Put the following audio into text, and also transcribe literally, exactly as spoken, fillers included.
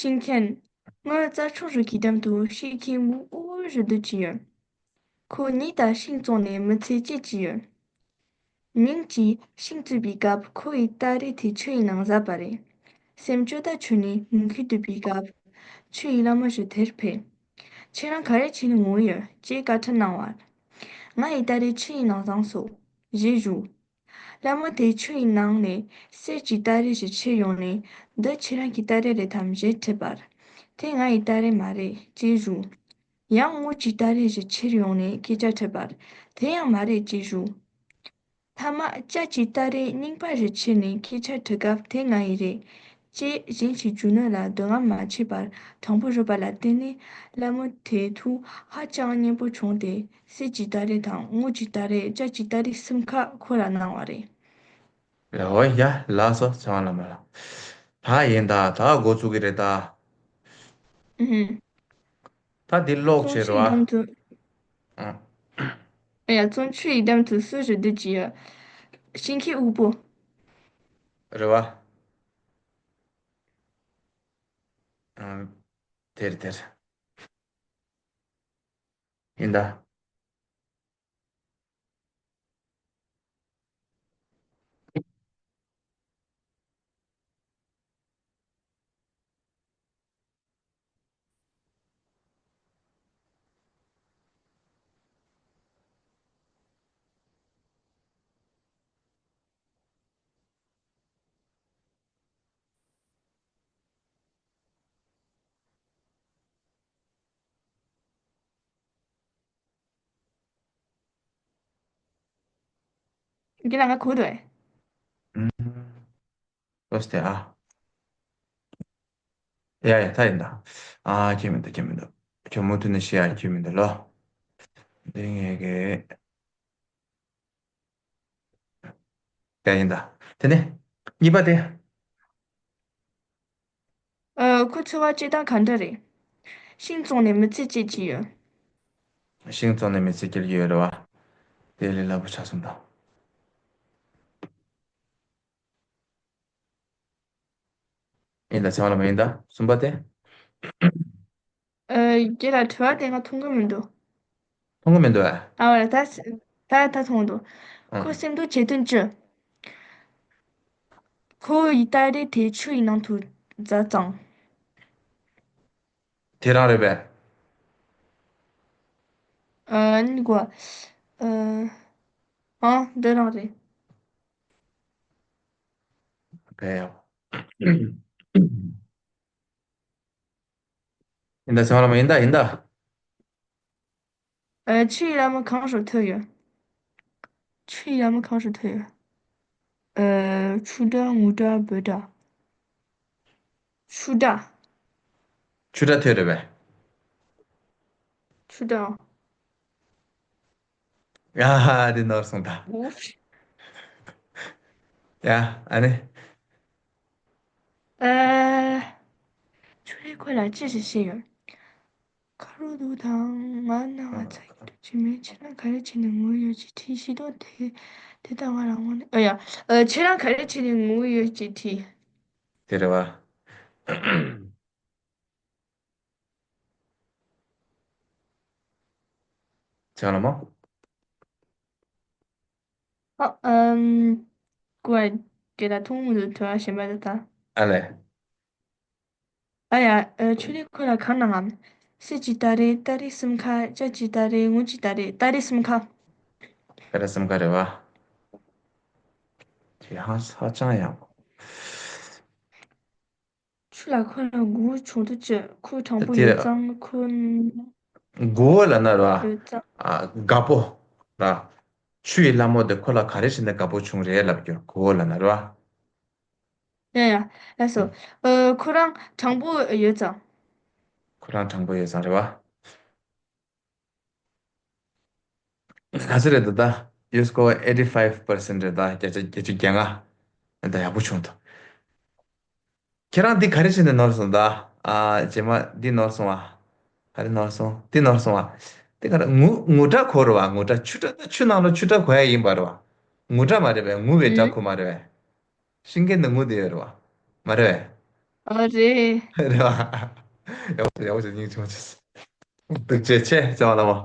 ཤིང་མཁན། ངའི་རྩྭ་ཆུང་རུ་གི་འགྲམ་དུ་ཤིང་མཁན་མོ་འུ་རུ་སྡོད་ཀྱི་ཡོད། ཁོ་ཉིད་ད་ཤིང་བཙོང་ནས་མི་ཚེ་སྐྱེལ་གྱི་ཡོད། ཉིན་གཅིག་ཤིང་བཙོང་པའི་སྐབས་ཁོ་ཡི་སྟ་རེ་དེ་ཆུ་ཡི་ནང་ཟགས་པ་རེད། སེམས་སྐྱོ་དང་ཆུ་ནས་ངུ་གི་སྡོད་པའི་སྐབས། ཆུ་ཡི་ལྷ་མོ་ཞིག་དེར་ཕེབས། ཁྱེད་རང་ག་རེ་བྱས་ནས་ངུ་ཡོད་ཅེས་བཀའ་འཁྲི་གནང་བར། ང་ཡི་སྟ་རེ་ཆུ་ཡི་ནང་ཟགས་སོང་། ཞེས་ཞུ། ལྷ་མོ་དེས་ཆུ་ཡི་ནང་ནས་གསེར་གྱི་སྟ་རེ་ཞིག་ཁྱེར་ཡོང་ནས། འདི་ཁྱེད་རང་གི་སྟ་རེ་རེད་དམ་ཞེས་དྲིས་པར། དེ་ང་ཡི་སྟ་རེ་མ་རེད་ཅེས་ཞུ། ཡང་དངུལ་གྱི་སྟ་རེ་ཞིག་ཁྱེར་ཡོང་ནས་སྐད་ཆ་དྲིས་པར། དེ་ཡང་མ་རེད་ཅེས་ཞུ། མཐའ་མ་ལྕགས་ཀྱི་སྟ་རེ་རྙིང་པ་ཞིག་ཁྱེར་ནས་སྐད་ཆ་དྲི་སྐབས་དེ་ང་ཡི་རེད། ཅེས་གཞན་ཞིག་རྒྱུ་ནོར་ལ་འདོད་རྔམ་མ་བྱས་པར་དྲང་པོ་རོལ་པ་ལ་བརྟེན་ནས་ལྷ་མོ་དེའི་ཐུགས་ཧ་ཅང་མཉེས་པོ་བྱུང་སྟེ་གསེར་གྱི་སྟ་རེ་དང་དངུལ་གྱི་སྟ་རེ་ལྕགས་ཀྱི་སྟ་རེ་གསུམ་ཀ་ཁོ་ལ་གནང་བ་རེད། ལེའོ་ཡ་ལགས་སོ་ཚེ་དབང་ལགས་མ་ལགས། ད་ཡིན་ད་ད་འགོ་ཚུགས་ཀྱི་རེད་ད། ཨུ་ཧུམ། ད་འདི་ཀློག་བྱེད་རོགས་ཨ། ཨ། ཨ་ཡ་བཙོང་ཆུ་ཡི་འགྲམ་དུ་སུ་ཞིག་སྡོད་ཀྱི་ཡོད། ཤིང་མཁན་དབུལ་པོ། རེད་བ། ཨ། དེར་དེར། ཡིན་ད། རྒན་ལགས་ང་གོ་འདུག་ཨེ། ཨུམ། ལོས་ཏེ་ཨ། ཡ་ཡ་ད་ཡིན་ད། ཨ་ཁྱོད་མི་འདུག་ཁྱོད་མི་འདུག་ཁྱོད་མུ་མཐུད་ནས་བཤད་ཡ་ཁྱོད་མི་འདུག་ལོ། འདི་ངས་གི། ཡ་ཡིན་ད། དེ་ནས། གཉིས་པ་དེ། ཨ། ཁོ་འཚོ་བ་སྐྱེལ་སྟངས་ག་འདྲ་རེད། ཤིང་བཙོང་ནས་མི་ཚེ་སྐྱེལ་གྱི་ཡོད། ཤིང་བཙོང་ནས་མི་ཚེ་སྐྱེལ་གྱི་ཡོད་རེད་བ། དེ་ལས་སླ་པོ་ཆགས་སོང་ད། ཡིན་ད་ཚེ་དབང་ལགས་མ་ཡིན་ད་གསུམ་པ་དེ། ཨ། རྒན་ལགས་དྲི་བ་དེ་ང་མཐོང་གི་མི་འདུག་མཐོང་གི་མི་འདུག་ཨ། ཨ་བ་ད་ད་ད་མཐོང་འདུག་ཨ། ཁོ་སེམས་སྡུག་བྱེད་དོན་ཅི། ཁོ་ཡི་སྟ་རེ་དེ་ཆུ་ཡི་ནང་དུ་འཛག་ཙང་། དེ་རང་རེད་པས། ཨ་ནི་གོ་ཨ། ཨ་འདི་རང་རེད། པས། ཡིན་ད་ཚེ་དབང་ལགས་མ་ཡིན་ད་ཡིན་ད། ཨ། ཆུ་ཡི་ལྷ་མོ་གང་རུ་ཐོན་ཡོད། ཆུ་ཡི་ལྷ་མོ་གང་རུ་ཐོན་ཡོད། ཨ། ཆུ་སྒྲ་ངུ་སྒྲ་འབོད་སྒྲ། ཆུ་སྒྲ། ཆུ་སྒྲ་ཐོས་རེད་པས། ཆུ་སྒྲ། ཡ་ཧ་འདི་ནོར་སོང་ད། ཨུ། ཡ་ཨ་ནི། ཨ། ཆུ་ལྷས་ཁོ་ལ་ཅི་ཞིག་བཤད་ཡོད། ཁ་རོག་འདུག་དང་ང་སྣང་བ་ཚ་གི་འདུག་ཅི་མེད་ཁྱེད་རང་ག་རེ་བྱས་ནས་ངུ་ཡོད་ཅེས་དྲིས་ཤིང་སྡོང་དེ་དེ་ལྟ་ང་རང་ངོ་ནས་ཨ་ཡ། ཨ། ཁྱེད་རང་ག་རེ་བྱས་ནས་ངུ་ཡོད་ཅེས་དྲིས། དེ་རེད་བ། ཚེ་དབང་ལགས་མ། ཨ། ཨམ། ཀུ་ཨ། དེ་ལ་ཐུང་ངུ་དུ་དྲི་བ་གཞན་པ་དེ་ལྟ། ཨ་ལས། ཨ་ཡ། ཨ། ཆུ་ལྷས་ཁོ་ལ་གང་གནང་ངམ། གསེར་གྱི་སྟ་རེ་སྟ་རེ་གསུམ་ཀ་ལྕགས་ཀྱི་སྟ་རེ་དངུལ་གྱི་སྟ་རེ་སྟ་རེ་གསུམ་ཀ་སྟ་རེ་གསུམ་ཀ་རེད་བ། ཅི་ཧ་ཧ་ཅང་ཡག་པོ། ཆུ་ལྷ་ཁོ་ལ་མགོ་བོ་ཆུང་དུ་བཅུག་ཁོ་དྲང་པོ་དེ་ཡོད་ཙང་ཁོ། མགོ་བོ་ལབ་ན་རེད་བ། ཡོད་ཙང་། ཨ། དགའ་པོ། ར། ཆུ་ཡི་ལྷ་མོ་དེ་ཁོ་ལ་ག་རེ་བྱས་ནས་དགའ་པོ་བྱུང་རེད་ལབ་རྒྱུ་མགོ་བོ་ལབ་ན་རེད་བ། ཡ་ཡ། ལགས་སོ། ཨ། ཁོ་རང་དྲང་པོ་ཡོད་ཙང་། ཁོ་རང་དྲང་པོ་ཡོད་ཙང་རེད་བ། ག་ཚོད་རེད་འདུག་ད། ཡོད་སྐོར་ཨེ་ཊི་ཕའིབ་པར་སེན་ཊི་རེད་ད། བརྒྱ་ཆ་བརྒྱད་ཅུ་གྱ་ལྔ། ད་ཡག་པོ་བྱུང་འདུག་ཁྱེད་རང་འདི་ག་རེ་བྱས་ནས་ནོར་སོང་ད། ཨ། རྗེས་མ་འདི་ནོར་སོང་བ། ག་རེ་ནོར་སོང་། འདི་ནོར་སོང་བ། འདི་ག་རེ་ངུ་ངུ་སྒྲ་གོ་རེད་བ། ངུ་སྒྲ་ཆུ་སྒྲ་ད་ཆུ་ནང་ལ་ཆུ་སྒྲ་གོ་ཡ་ཡིན་པ་རེད་བ། ངུ་སྒྲ་མ་རེད་པས། ངུ་བའི་སྒྲ་གོ་མ་རེད་པས། ཤིང་མཁན་དེ་ངུ་བསྡད་ཡོད་རེད་བ། མ་རེད་ ཨ་རེད། རེད་བ། ཡག་པོ་བྱས་ཡག་པོ་བྱས། སྙིང་རྗེ་མ་བྱས། སྡུག་ཅག་ཆེ་ཟེར་བ་ལ་བ།